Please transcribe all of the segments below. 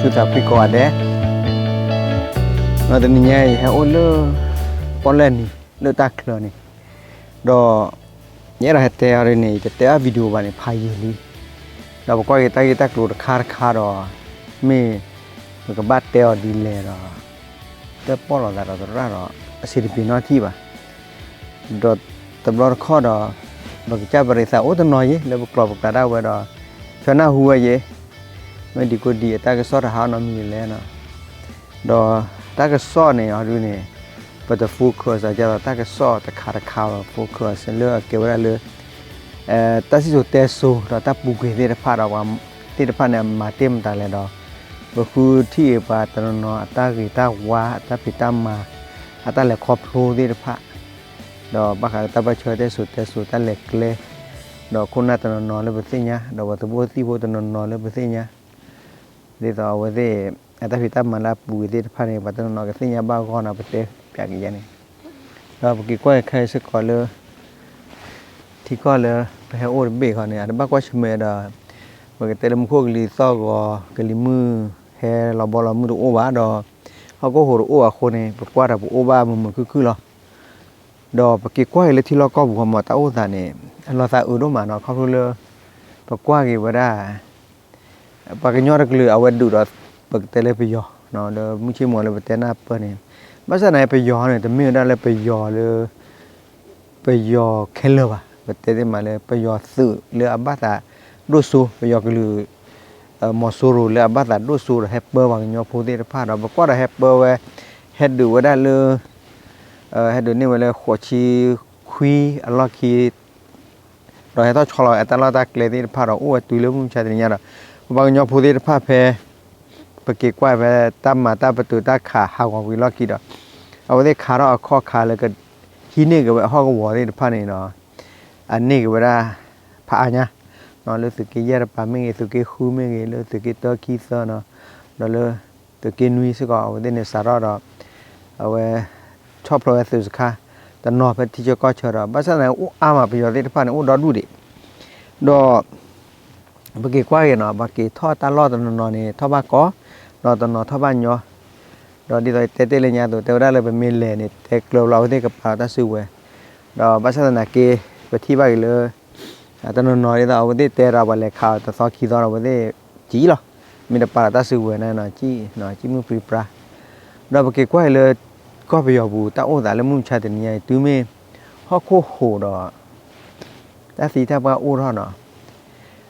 သးဖှံကိးဂၤဒဲး, ဒီးတနံၤညါအံၤ ယဟဲအိၣ်လၢ ပီၣ်လဲၣ်နံၤ လၢတၢ်ချၢန့ၣ်, ဒီး ယအဲၣ်ဒိးဟဲတဲအီၤဒ်န့ၣ် ယတတဲအီၤ video ဘၣ်န့ၣ် ဖးယံာ်လံ, ဒီးပကွၢ်က့ၤတၢ်ဂ့ၢ်တၢ်ကျိၤတခါတခါဒီး မ့ၢ်ပကဘၣ်တဲအီၤဒ်လဲၣ်ဒီး တပီၣ်လိာ်သးဒီးသရၣ်ဒီး အဆံးတပျံၤနီတထံၣ်ဘၣ်. ဒီးတဘျီတခီၣ်ဒီး ပကစၢ်ပရံးသးအိၣ်တနီၤယ့ လၢပကျိာ်ပကျါဒၣ်ဝဲဒီး ဆၢနၢ်ဟူဝဲယ့ မ့ၢ်ဒံးကိၣ်ဒံးအတၢ်ကစီၣ်တဟးအနီတမံၤလဲၣ်န့ၣ်, ဒီးတၢ်ကစီၣ်န့ၣ် အီၤဒ်န့ၣ် ပတ focus ဒ်သိးတၢ်ကစီၣ်တခါတခါဘၣ်, focus လၢအကဲဝဲဒၣ်လၢ တၢ်စံၣ်စိၤတဲစိၤဒီးတၢ်ပူၤကွံာ်သ့ၣ်တဖၣ်ဒီး ပှၤသ့ၣ်တဖၣ်န့ၣ် အမၤတ့ၢ်မတၤလဲၣ်ဒီး ပဃုထံၣ်အံၤပှၤတနီၤနီၤအတၢ်ဂ့ၤတၢ်ဝါ အတၢ်ဖံးတၢ်မၤ အတၢ်လဲၤခီဖျိသ့ၣ်တဖၣ်, ဒီးဘၣ်ဃးလၢတၢ်ဘၣ်ဆၢတဲစိၤတဲစိၤတၢ်လဲၤကျဲ, ဒီးခိၣ်နၢ်တနီၤနီၤလၢပသ့ၣ်ညါ ဒီးပှၤသဘိသံၣ်ဖိတနီၤနီၤလၢပသ့ၣ်ညါ ဒ်သိးအဝဲသ့ၣ် အတၢ်ဖံးတၢ်မၤလၢအပူၤကွံာ်သ့ၣ်တဖၣ်န့ၣ် ပှၤတနီၤနီၤကသ့ၣ်ညါဘၣ်အဂီၢ်န့ၣ် ပတဲပၠးက့ၤယဲန့ၣ်, ဒီးပက့ၤကွၢ်က့ၤခဲအံၤစ့ၢ်ကီးလၢ ထံကီၢ်လၢပဟဲအိၣ်တဘ့ၣ်ခီန့ၣ် အတဘၣ်ကွၢ်ဆၢၣ်မဲာ်ဒီး ပကတဲလၢမူခိၣ်ကလံၤသီၣ်ဂီၤ ကလံၤမုၢ်ဟဲလီၤဘီလီၤမုၢ်တအိၣ်ဘၣ်ဒီး ဟီၣ်ခိၣ်ဟူးတအိၣ်ဘၣ်အဃိန့ၣ် ပကွၢ်ဒီးပအိၣ်ဘၣ်မုာ်မုာ်ခုၣ်ခုၣ်လီၤ. ဒီးပက့ၤကွၢ်က့ၤလၢထံလီၢ်ကီၢ်ပူၤခီမး တၢ်အိၣ်သးန့ၣ် အလီၤသးအုးဒိၣ်မးနီၤ ခီဖျိလၢ ပကွၢ်က့ၤဝဲဒၣ် ပှၤကညီတကလုာ်အဝဲဒုးဒီး ပကတဲလၢပယီၤ ဒီးမုၢ်ဆ့ၣ်မီၤလၢပတဲနၢ်ပၢၢ်န့ၣ် ဘၣ်ဆၣ်သနာ်က့ ပယီၤန့ၣ် တမ့ၢ်ဝဲဒၣ်လၢပယီၤလၢ ပယီၤခဲလၢာ်ဘၣ်, ပတဲသ့မးလၢပယီၤသုးလၢအဘၣ်သးဒိၣ်စိ ပယီၤကလုာ် မီၤစိရိၤလၢအဘၣ်သးဒိၣ်စိဒီးဟဲပၢပှၤကညီဖိသ့ၣ်တဖၣ်ဒီး ပကွၢ်ဒီးဟဲပၢဝဲ ဟဲဒုးဝဲဒၣ်လၢ ဟဲဒုးန့ၢ်ဝဲလၢဃိးဆံခွံအလီၢ်ခံ ဒီးဟဲထီၣ်ဆီလီၤဝဲအတၢ်လီၢ်တၢ်ကျဲသ့ၣ်တဖၣ်ဒီး အိၣ်ဝဲတုၤလၢမုၢ်မဆါတနံၤညါဒီး ပပှၤကညီဖိသ့ၣ်တဖၣ်ဖဲ ပက့ၤကွၢ်ဖဲတၢ်မၤတၢ်ပတုာ်တၢ်ခးဟးဂီၤဝံၤလီၢ်ခံဒီး အဝဲသ့ၣ်ခးထီၣ်အခီၣ်ခါလၢကဟံးန့ၢ်က့ၤဝဲအဟီၣ်ကဝီၤသ့ၣ်တဖၣ်န့ၣ်ဒီး အန့ၢ်က့ၤဝဲဒၣ် ဖးအါညါ လၢသုးက့ယဲၢ်တပၤမ့ၢ်ဂ့ၤ သုးက့ဃုမ့ၢ်ဂ့ၤ လၢသုးက့တၢခံသၢနီၤ ဒီးလၢ သုးက့နွံစ့ၢ်ကီး အဝဲသ့ၣ်န့ၣ်စးထီၣ်ဒီး အဝဲ ဆီၣ်ဖျိဝဲသုးစခါ တနီၤဖဲထံဆၢကီၢ်ဆၢဒီး ဘၣ်ဆၣ်သနာ်က့ အိၣ်အါမး ပယီၤသ့ၣ်တဖၣ်န့ၣ် အိၣ်ဒီဒူၣ်ဒံး ဒီး ပက့ၤကွၢ်က့ၤနီၤ ပှၤက့ၤထီၣ်တၢ်လီၢ်တနီၤနီၤန့ၣ် ထီၣ်ဘၣ်ကီး ဒီးတနီၤထီၣ်ဘၣ်ညီ ဒီးဒ်သိးတဲတ့ၢ်လၢညါအသိး တဲဝဲဒၣ်လၢပမ့ၢ်လဲၤန့ၣ် တဲကျၢၤဘျီ အဝဲသ့ၣ်ကပာ်လီၤတၢ်စုကဝဲၤ ဒီးဘၣ်ဆၣ်သနာ်က့ ပထံၣ်ဘၣ်က့ၤလၢ တနီၤနီၤဒ်သိး အဝဲသ့ၣ်တဲဒီးပှၤလဲၤခးအီၤတသီခံသီဒီး အဝဲသ့ၣ်ကံလီၤ မ့ၢ်တပာ်လီၤတၢ်စုကဝဲၤန့ၣ် ကံမုၢ်ပြံပြါ ဒီးပက့ၤကွၢ်က့ၤလၢ ကီၢ်ပယီၤပူၤ တၢ်အိၣ်သးလၢမုၢ်မဆါတနံၤညါအံၤ တုၤမ့ၢ် ဟီၣ်ခိၣ်ဟူးဒီး တၢ်သံတၢ်ပှၢ်အိၣ်ထီၣ်နီၤ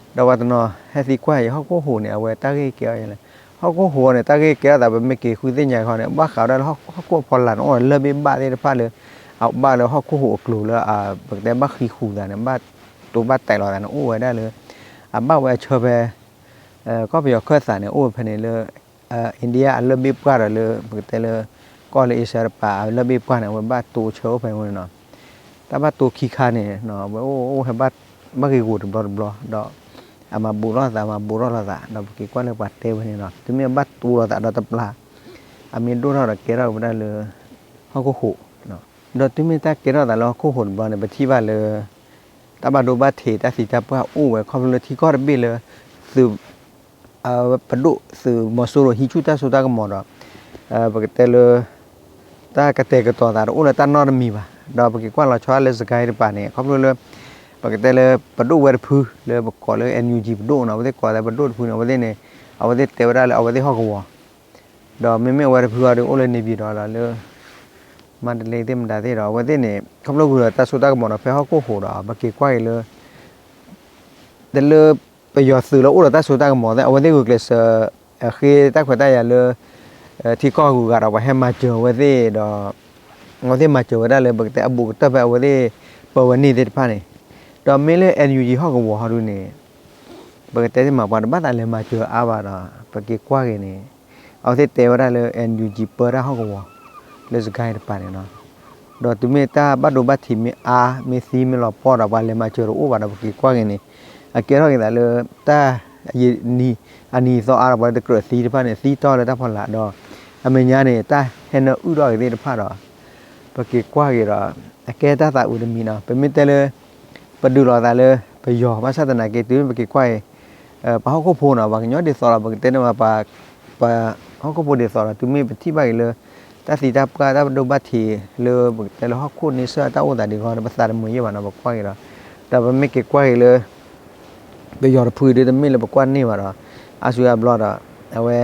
ဒီးပှၤတနီၤဟဲသံကွၢ်အံၤ ဟီၣ်ခိၣ်ဟူးန့ၣ် အဝဲတၢ်ဂ့ၢ်ကဲအီၤလဲၣ်, ဟီၣ်ခိၣ်ဟူးန့ၣ် တၢ်ဂ့ၢ်ကဲထီၣ်သး ပမ့ၢ်က့ၤဃုသ့ၣ်ညါခီန့ၣ် ဘၣ်ဃးဝဲဒၣ်လၢဟီၣ်ခိၣ်အဖီလာ်န့ၣ် အိၣ်ဒီးလၢၢ်ဘ့ၣ်ဘၣ်သ့ၣ်တဖၣ်လၢ အဘၣ်လၢဟီၣ်ခိၣ်ဟူးအကျိၤလၢ ပကတဲဘၣ်ဃံဃူးသးန့ၣ် ဘၣ်တိဘၣ်တဲာ်လိာ်သးန့ၣ် အိၣ်ဝဲဒၣ်လၢ အဘၣ်ဝဲအဆၢဖဲ ကီၢ်ပယီၤခၢၣ်သးန့ၣ် အိၣ်ဝဲဖဲန့ၣ်လၢ India အလၢၢ်ဘ့ၣ်ပှၢ်ဒီးလၢ ပကတဲလၢ ကီၢ်လၢ Asia တပၤ အလၢၢ်ဘ့ၣ်ပှၢ်န့ၣ် အဝဲဘၣ်တိဆၢအိၣ်ဖဲန့ၣ်နီၤ, တၢ်ဘၣ်တိခံခါန့ၣ် အဝဲအိၣ်အိၣ်ဖဲဘၣ်ဂ့ၢ်ဂီၤတဘျီတဘျီ ဒီး အမၤဘူးထီၣ်သး မၤဘူးထီၣ်လိာ်သး ဒီးပက့ၤကွၢ်လၢပှၤတဲဝဲန့ၣ်နီၤ တုၤမ့ၢ်အဘၣ်တိလိာ်သးဒီးတပျၢ် အမ့ၢ်ဒိၣ်ထီၣ်ဒီးကဲထီၣ်ဝဲဒၣ်လၢ ဟီၣ်ခိၣ်ဟူး ဒီးတုၤမ့ၢ်တၢ်ကဲထီၣ်သးလၢဟီၣ်ခိၣ်ဟူးတဘျီန့ၣ် ပထံၣ်ဘၣ်လၢ တၢ်ဘၣ်ဒိဘၣ်ထံး တၢ်သံတၢ်ပှၢ်အိၣ်ဝဲ ခီဖျိလၢထံကီၢ်တဘ့ၣ်လၢ သုး ပဒိၣ်သုးမီၤစိရိၤဟံးဆူၣ်တၢ်စိတၢ်ကမီၤဒီး ပကတဲလၢ တၢ်ကတဲာ်ကတီၤသးတအိၣ်လၢတၢ်နီတမံၤဘၣ်. ဒီးပက့ၤကွၢ်လီၤဆီလၢစကဲတပၤန့ၣ် ခီဖျိလၢ ပကတဲလၢပဒိၣ်ဝဲတဖုလၢပကိးလၢ NUG ပဒိၣ်နီၤ အဝဲသ့ၣ်ကိးလၢပဒိၣ်တဖုန့ၣ် အဝဲသ့ၣ်န့ၣ် အဝဲသ့ၣ်တဲဝဲဒၣ်လၢအဝဲသ့ၣ်ဟီၣ်ကဝီၤ ဒီးမ့မ့ၢ်အဝဲတဖုအံၤဒီးအိၣ်လၢ နေပြည်တော် ဒီးလၢ မန္တလေး သ့ၣ်မတၤသ့ၣ်ဒီး အဝဲသ့ၣ်န့ၣ် ခီဖျိဂုာ်ဒီးတၢ်စိတၢ်ကမီၤဒီး ဖဲဟီၣ်ခိၣ်ဟူးဒီး ပက့ၤကွၢ်က့ၤလၢ တလၢပယီၤသုးလၢအိၣ်ဒီးတၢ်စိတၢ်ကမီၤသ့ၣ် အဝဲသ့ၣ်ဂုာ်ကျဲးစၢး ဃ့တၢ်ခွဲးတၢ်ယာ်လၢ ထံကီၢ်ဂုၤဂၤဒီး ပှၤဟဲမၤစၢၤအဝဲသ့ၣ်ဒီး အဝဲသ့ၣ်မၤစၢၤဝဲဒၣ်လၢ ပကတဲအဘူးကတၢၢ်ဖဲအဝဲသ့ၣ်ပၢဝဲန့ၣ်သ့ၣ်တဖၣ်န့ၣ် ဒီးမ့ၢ်လၢ NUG ဟီၣ်ကဝီၤဟီဒုန့ၣ် ပကတဲသ့ၣ်မး ပှၤတဘၣ်သးလဲၤမၤစၢၤအါဘၣ်ဒီး ပက့ၤကွၢ်က့ၤန့ၣ် အဝဲသ့ၣ်တဲဝဲဒၣ်လၢ NUG ပၢတၢ်ဟီၣ်ကဝီၤ လၢစကဲတပၤန့ၣ်နီၤ. ဒီးတုၤမ့ၢ်တၢ်ဘၣ်ဒိဘၣ်ထံးမ့ၢ်အါ မ့ၢ်သံမ့ၢ်လီၤပှီၢ်ဒီး ပှၤလဲၤမၤစၢၤတအိၣ်ဘၣ်ဒီး ပက့ၤကွၢ်က့ၤန့ၣ် အကဲထီၣ်က့ၤသးလၢ တၢ် အနံၤသီအါဒီး ပှၤလၢတကြၢးသံတဖၣ်န့ၣ် သံတီၢ်လၢတၢ်ဖီလာ်ဒီး အမဲာ်ညါန့ၣ် တၢ်ဟဲနၢအုၣ်ထီၣ်က့ၤသ့ၣ်တဖၣ်ဒီး ပက့ၤကွၢ်က့ၤဒီး အကဲတၢ်သးအုးတမံၤနီၤ. ပမ့ၢ်တဲလၢ ပဒုးလိာ်သးလၢပယီၤ ဘၣ်ဆၣ်သနာ်က့ တုၤမ့ၢ်ပက့ၤကွၢ်အံၤ ပှၤဟီၣ်ခိၣ်ဖိနီၤ ပှၤကညီဒ်သိးဒီး ပကတဲန့ၣ်မး ပှၤ ပှၤဟီၣ်ခိၣ်ဖိဒ်သိးဒီး တုၤမ့ၢ်ပထံၣ်ဘၣ်က့ၤလၢ တၢ်သံတၢ်ပှၢ်တၢ်ဘၣ်ဒိဘၣ်ထံးလၢ ပကတဲလၢဟီၣ်ခိၣ်န့ဆၢၣ်တၢ်အိၣ်သးဒ်အံၤဒီး ပသးတမုာ်ယဲၢ်ဘၣ်နီၤ ပကွၢ်က့ၤဒီး, ဒီးပမ့ၢ်က့ၤကွၢ်က့ၤလၢ ပယီၤတဖုဒ်တမ့ၢ်လၢပကွၢ်န့ၢ်ဘၣ်ဒီး အါစုအါဘျီဒီး အဝဲ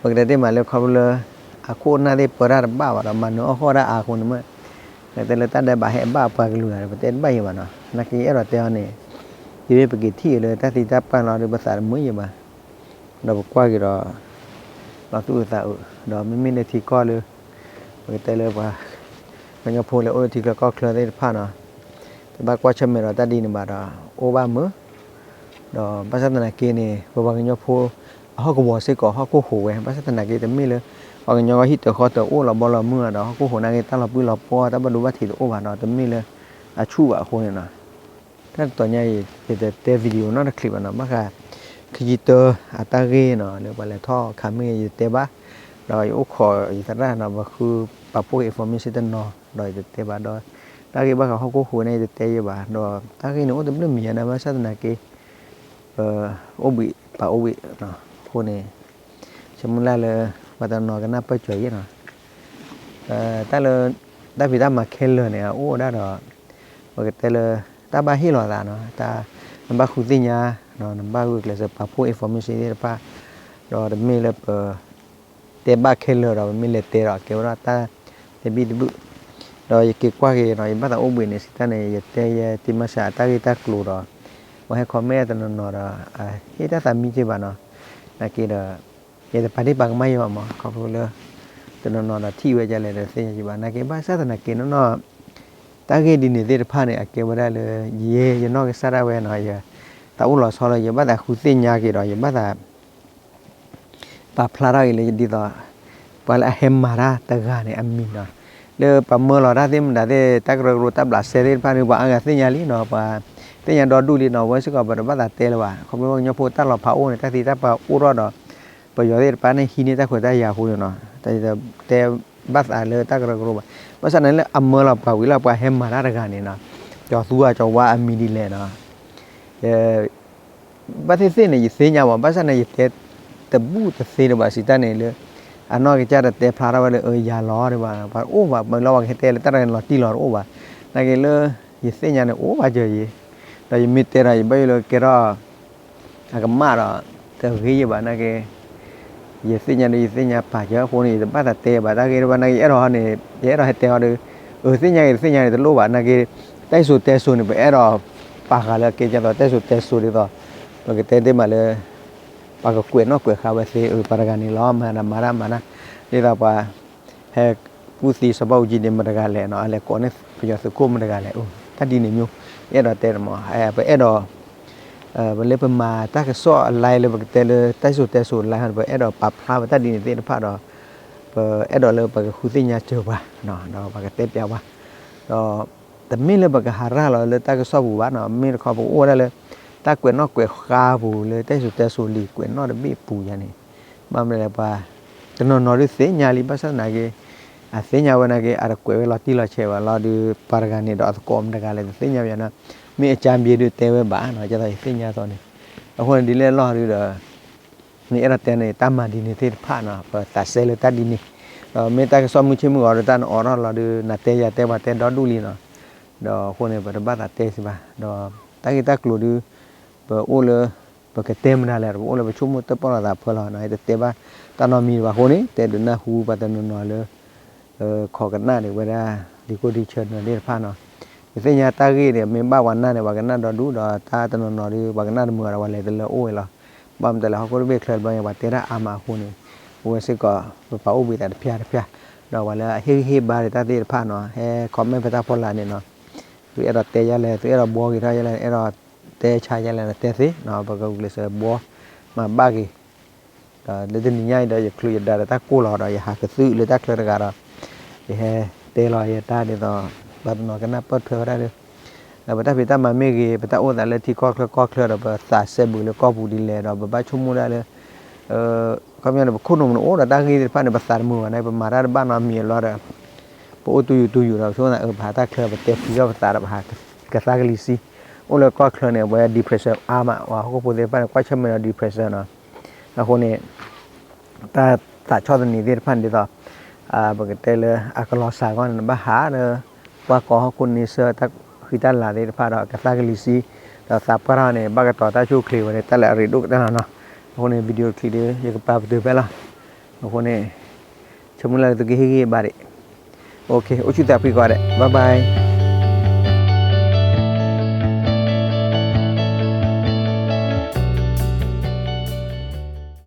ပကတဲတ့ၢ်မးလၢခီဖျိလၢ အခိၣ်အနၢ်သ့ၣ်ပၢတၢ်တဘၣ်ဘၣ်ဒီး မၤနၢၤအီၣ်ဃီၣ်ဒၣ်အါအဃိန့ၣ်မ့ၢ် ပကတဲလၢတၢ်ဒဲးဘးဟဲဘၣ်အပှၤကလုာ်ဂၤဒီး ပတဲတဘၣ်ယဲၢ်ဘၣ်နီၤ. နာ်က့အဲၣ်ဒိးတဲအီၤန့ၣ် တုၤမ့ၢ်ပက့ၤထံၣ်အီၤလၢတၢ်သံတၢ်ပှၢ်လီၤဒီး ပသးတမုာ်ယဲၢ်ဘၣ် ဒီးပကွၢ်က့ၤဒီး လီၤသူၣ်အုးသးအုး ဒီးမ့မ့ၢ်လၢထံကီၢ်လၢ ပကတဲလၢပှၤ ကညီဖိလၢအိၣ်လၢထံချၢကီၢ်ချၢသ့ၣ်တဖၣ်နီၤ တဘၣ်ကွၢ်ဆၢၣ်မဲာ်ဒီးတၢ်ဒ်န့ၣ်ဘၣ်ဒီး အိၣ်ဘၣ်မုာ် ဒီးဘၣ်ဆၣ်သနာ်က့န့ၣ် ပပှၤကညီဖိ အဟီၣ်ကဝီၤစ့ၢ်ကီးဟီၣ်ခိၣ်ဟိးဝဲ ဘၣ်ဆၣ်သနာ်က့တမ့ၢ်လၢ ပှၤကညီဟံၣ်တၢၤဃီတၢၤအိၣ်လီၤဘီလီၤမုၢ်ဒီး ဟီၣ်ခိၣ်ဟိးနာ်က့ တၢ်လီၤပှံၢ်လီၤပှီၢ်တၢ်ဘၣ်ဒိဘၣ်ထံးတအိၣ်ဘၣ်ဒီး တမ့ၢ်လၢ အဆူၣ်ဘၣ်အဃိန့ၣ်နီၤ တၢ်တတီၤညါအံၤ ယတတဲ video နီတချံးဘၣ်နီၤ ဘၣ်ဃး ခံဆံတၢ အတၢ်ဂ့ၢ်နီၤ လၢပှၤလဲၤထီၣ်ခးမ့ၢ်ဂ့ၤ ယတတဲဘၣ် ဒီးယအိၣ်ခိးယသရၣ်နီၤ ပဃုပာ်ဖှိၣ်က့ၤ information တနီၤ ဒီးယတတဲဘၣ်ဒီး တၢ်ဂ့ၢ်ဘၣ်ဃးဟီၣ်ခိၣ်ဟိးန့ၣ် ယတတဲယဲၢ်ဘၣ် ဒီးတၢ်ဂ့ၢ်န့ၣ်အိၣ်တဘျုးမံၤညါန့ၣ် ဘၣ်ဆၣ်သနာ်က့ ပအိၣ်ဘှံးပာ်အိၣ်ဘှံးအဃိန့ၣ် ဆၢမုၢ်လၢ်လၢ ပှၤတနီၤကနၢ်ပၢၢ်စၢၤယဲၢ်နီၤ တၢ်လၢ တၢ်ဖံးတၢ်မၤခဲလၢာ်န့ၣ် အအိၣ်ဝဲဒၣ်ဒီး ပကတဲလၢ တၢ်ဘၣ်ဟ့ၣ်လီၤသးနီၤ တၢ် နဘၣ်ဃုသ့ၣ်ညါ နဘၣ်ဂုာ်ကျဲးစၢးပာ်ဖှိၣ် information သ့ၣ်တဖၣ် ဒီးတမ့ၢ်လၢပ တဲဘၣ်ခဲလၢာ်ဒီး ပမ့ၢ်လဲၤတဲဒီး ကဲဝဲဒၣ်တၢ်တဘံၣ်တဘုၣ် ဒီးယက့ၤကွၢ်က့ၤနီၤ ယဘၣ်သးအိၣ်ဘှံးန့ၣ် စံးတၢ်န့ၣ် ယတဲယဲတံၤမၤစၢ်အတၢ်ဂ့ၢ်တၢ်ကျိၤဒီး ပှၤဟဲ comment တနီၤနီၤဒီး ဟ့ၣ်တၢ်သးမံက့ၤဘၣ်နီၤ နာ်က့ဒီး ယတပာ်ဒ့ၣ်ပာ်ကမၣ်ယဲၢ်ဘၣ်မး ခီဖျိလၢ တနီၤနီၤဒီးထံၣ်ဝဲဒ်လဲၣ်ဒီးသ့ၣ်ညါက့ၤဘၣ် နာ်က့ ဘၣ်ဆၣ်သနာ်က့နီၢ်နီၢ် တၢ်ဂ့ၢ်ဒ်န့ၣ်သ့ၣ်တဖၣ်န့ၣ် အကဲဝဲဒၣ်လၢ ယဲ ယနီၢ်ကစၢ်ဒၣ်ဝဲနီၤ ယ သးအိၣ်လီၤဆီလၢ ယဘၣ်သးဃုသ့ၣ်ညါက့ၤဒီး ယဘၣ်သး ပာ်ဖျါထီၣ်က့ၤလၢဒ်သိး ပှၤလၢအဟဲမၤတၢ်တဂၤန့ၣ်အမံၤနီၤ လၢပှၤမၢလီၤတၢ်သ့ၣ်မတၤသ့ၣ် တၢ်ကရၢကရိတၢ်ဘျးစဲသ့ၣ်တဖၣ်န့ၣ် ပှၤအါဂၤသ့ၣ်ညါလံနီၤ ပှၤသ့ၣ်ညါဒီဒူၣ်လံနီၤ အဝဲစ့ၢ်ကီး ပတဘၣ်သးတဲလၢၤဘၣ် ခီဖျိပှၤကညီဖိတၢ်လီၤဖးအိၣ်န့ၣ် တၢ်သံတၢ်ပှၢ်အိၣ်ထီၣ်ဒီး ပယီၤသ့ၣ်တဖၣ်န့ၣ် ဟံးန့ၢ်တၢ်ခွဲးတၢ်ယာ်အဃိန့ၣ်နီၤ တၢ်တဲဘၣ်သးလၢတၢ်ကရၢကရိဘၣ် ဘၣ်ဆၣ်န့ၣ်လၢအမၢလီၤပှၤဝံၤလီၤ ပှၤဟဲမၤတၢ်တဂၤန့ၣ်နီၤ ကၠီၤသူအကၠီၤဝါအမံၤဒ်လဲၣ်နီၤ ဘၣ်သ့ၣ်သ့ၣ်န့ၣ် ယသ့ၣ်ညါမး ဘၣ်ဆၣ်န့ၣ် ယတဲတဘူၣ်တသ့ဒံးဘၣ် စံးတၢ်န့ၣ်လၢ အနီၢ်ကစၢ်တတဲဖျါထီၣ်ဝဲလၢ အၢ ယၤလီၤဒံးဘၣ် ပှၤအိၣ်ဘၣ် မ့ၢ်လီၤပှၤကဟဲတဲလၢတၢ်တဂၤန့ၣ်လီၤတံၢ်လီၤတအိၣ်ဘၣ် နာ်က့လၢ ယသ့ၣ်ညါန့ၣ် အိၣ်ဘၣ်စၢၤယံၤ ဒီးယမ့ၢ်တဲဒီး ယဘၣ်ယိၣ်လၢကဲထီၣ် အကမၣ်ဒီး တဂ့ၤယံၤဘၣ် နာ်က့ ယသ့ၣ်ညါဒီး ယသ့ၣ်ညါပာ်စၢၤအဃိန့ၣ် ယတဘၣ်သးတဲဘၣ် တၢ်ဂ့ၢ်တဖၣ် နာ်က့ ယအဲၣ်ဒိးန့ၣ် ယအဲၣ်ဒိးဟဲတဲအီၤဒီး အၢ သ့ၣ်ညါဂ့ၤ တသ့ၣ်ညါဂ့ၤ တလိၣ်ဘၣ် နာ်က့ တၢ်စံၣ်စိၤတဲစိၤန့ၣ် ပအဲၣ်ဒိး ပာ်ဃာ်လၢအကဲဒ်သိး တၢ်စံၣ်စိၤတဲစိၤဒ်သိး ပကတဲသ့မးလၢ ပှၤကကွဲးနီၣ်ကွဲးဃါဝဲသ့ အၢ ပှၤတဂၤန့ၣ်လီၤ မၤတၢ်မၤတၢ်မၤတၢ် ဒ်သိးပှၤ ဟဲကူၣ်သံစီၤဘၣ်အူကၠံန့ၣ် မတဂၤလဲၣ်နီၤ အလဲၤကိးန့ၢ်ပယီၤသုးခိၣ်မတဂၤလဲၣ် အိၣ် တၢ်ဒ်န့ၣ်မျိုး ယအဲၣ်ဒိးတဲန့ၣ်မး ပအဲၣ်ဒိး ပလၢပမၤတၢ်ကစီၣ်အ live လၢပကတဲလၢတၢ်စံၣ်စိၤတဲစိၤ live ဟီန့ၣ် ပအဲၣ်ဒိးပာ်ဖျါပတၢ်ဒ်န့ၣ်သ့ၣ်တဖၣ်ဒီး ပအဲၣ်ဒိးလၢပကဃုသ့ၣ်ညါစၢၤပှၤ ဒီးပကတဲပျးပှၤ ဒီး တမ့ၢ်လၢပကဟးရၢ်လီၤလၢတၢ်ကစီၣ်ပူၤဘၣ်နီၤ မ့ၢ်တခီပကအိၣ်ဝဲဒၣ်လၢ တၢ်ကွဲးနီၣ်ကွဲးဃါပူၤလၢတၢ်စံၣ်စိၤတဲစိၤလံာ်ကွဲးနီၣ်တဘ့ၣ်ပူၤယါန့ၣ် ဘၣ်မနုၤလဲၣ်ပှၤ တနီၤနီၤဒုးသ့ၣ်ညါလံ ဘၣ်ဆၣ်သနာ်က့ အသ့ၣ်ညါဝဲနာ်က့ အတကွဲးဝဲလီၤတံၢ်လီၤဆဲးဘၣ်လီၤဒုး ပှၤတဂၤန့ၣ်ဒီးအသကိးမတဂၤလဲၣ် တသ့ၣ်ညါဘၣ်နီၤ မ့ၢ်အကၠါဘျ့ဒုးတဲဝဲဘၣ်နီၤ ကဲသိးယသ့ၣ်ညါသိးန့ၣ် အဃိန့ၣ်ဒ်လဲၣ်လီၤဒုးဒီး မ့ၢ်အဲၣ်ဒိးတဲန့ၣ် တၢ်မၤဒ်န့ၣ်သ့ၣ်တဖၣ်နီၤ ပသးစဲလၢတၢ်ဒ်န့ၣ် ဒီးမ့ၢ်တၢ်ကစီၣ်မုၢ်ဆ့ၣ်မုၢ်ဂီၤဒီးတၢ်နအိးထီၣ်လီၤဒုး နၤတဲယၤတဲပှၤတဲဒီဒူၣ်လံနီၤ ဒီးအဃိန့ၣ် ပတဘၣ်သးတဲစံးဘၣ် ဒီးတၢ်ဂ့ၢ်တၢ်ကျိၤဒုး ပအိၣ်လၢ ပကတဲမတၤလဲၣ် ပအိၣ်လၢပဆိကမိၣ်တၢ်ပီၣ်လိာ်သးဖၢလီၤနီၤ ယတတဲဘၣ်တၢ်နီတမံၤဘၣ်အဃိန့ၣ် တဲဒုးနၢ်ဟူပှၤတနီၤနီၤလၢ ခိးကနၣ်ဒံးဝဲဒၣ် လံာ်ကိၢ်ဒံဆၢနၢၤသ့ၣ်တဖၣ်နီၤ ယသ့ၣ်ညါတၢ်ဂ့ၢ်န့ၣ် မ့ၢ်ဘၣ်ပှၤနၢ်န့ၣ် ပှၤကနၣ်ဒီဒူၣ် ဒီးတၢ်တနီၤနီၤဒုး ပှၤကနၣ်တမုာ်ဒီး ပှၤလဲၤတလၢအိၣ်ဝဲလီၤ ဘၣ်မတၤလဲၣ် ဟီၣ်ခိၣ်တဘ့ၣ်ချၢတဘျီညါ ပှၤတဲတၢ်အါမးအဃိန့ၣ် အဝဲစ့ၢ်ကီး ပပာ်အိၣ်ဘှံးသးတဖျၢၣ်တဖျၢၣ် ဒီးပှၤလၢအဟ့ၣ်ဂံၢ်ဟ့ၣ်ဘါဒီးတၢ်သ့ၣ်တဖၣ်နီၤ ဟဲ comment ဖဲတၢ်ဖီလာ်န့ၣ်နီၤ သုအဲၣ်ဒိးတဲယါလဲၣ် သုအဲၣ်ဒိးဘှီက့ၤထီၣ်ယါလဲၣ် အဲၣ်ဒိးတဲဆါယါလဲၣ် တဲသ့နီၤ ပကဂုာ်ကျဲးစၢးဘှီ မၤဘၣ်က့ၤ ဒီးလၢတနံၤညါအံၤဒီး ယချုးယဒါဒီးတၢ်ကိၢ်လီၤဒီး ယဟးကသုၣ်လၢတၢ်ချၢတဂၤဒီး ယဟဲတဲလီၤယတၢ်ဒ်သိး ပှၤတနီၤကနၢ်ပၢၢ်ထွဲဝဲဒၣ်ဒီး ပတၢ်ဖံးတၢ်မၤမ့ၢ်ဂ့ၤ ပတၢ်အိၣ်သးလၢထံကီၢ်ချၢကီၢ်ချၢဒီး ပသးစဲဘူးလၢကီၢ်ပူၤဒ်လဲၣ်ဒီး ပဘၣ်ဆိကမိၣ်ဒၣ်လၢ ခီပညီန့ၣ် ပခိၣ်နူာ်မနုၤအိၣ်ဒီးတၢ်ဂ့ၢ်သ့ၣ်တဖၣ်န့ၣ် ပသးတမုာ်ဘၣ်န့ၣ် ပမၤတၢ်တဘၣ်နီတမံၤအလီၢ်ဒီး ပအိၣ်တူၢ်ယူၤတူၢ်ယူၤဒီး ပဆိကမိၣ်သး အၢ ပဟးတၢ်ချၢ ပတဲဖှံထီၣ်ပသးဒီး ပဟးကသါကလံၤဆံး အိၣ်လၢကီၢ်ချၢန့ၣ် အဝဲ depression အါမး ပှၤဟီၣ်ခိၣ်ဖိသ့ၣ်တဖၣ်န့ၣ် ကွၢ်ဆၢၣ်မဲာ်ဒီး depression နီၤ အဃိန့ၣ် တၢ်သးဆီၣ်သနံးသ့ၣ်တဖၣ်န့ၣ်ဒ်သိး ပကတဲလၢအကလီၤစှၤအဂီၢ်န့ၣ် နဘၣ်ဟးလၢ ပှၢ်ကီဟီၣ်ခိၣ်န့ဆၢၣ်တၢ်ဃံတၢ်လၤသ့ၣ်တဖၣ်ဒီးကသါကလံၤဆှံ ဒီးသးပှၢ်ထီၣ်န့ၣ် ဘၣ်ကတီၤတၢ်ဆူၣ်ချ့ဝဲန့ၣ် တၢ်လၢအရ့ဒိၣ်ကတၢၢ်လီၤနီၤ. အဃိန့ၣ် video clip ဒီး ယကပာ်ပတုာ်ဖဲလီၤ. အဃိန့ၣ် ဆိကမိၣ်လၢသုကဟ့ၣ်ဂံၢ်ဘါဒံး. အိၣ်ဆူၣ်သးဖှံကိးဂၤဒဲး bye bye.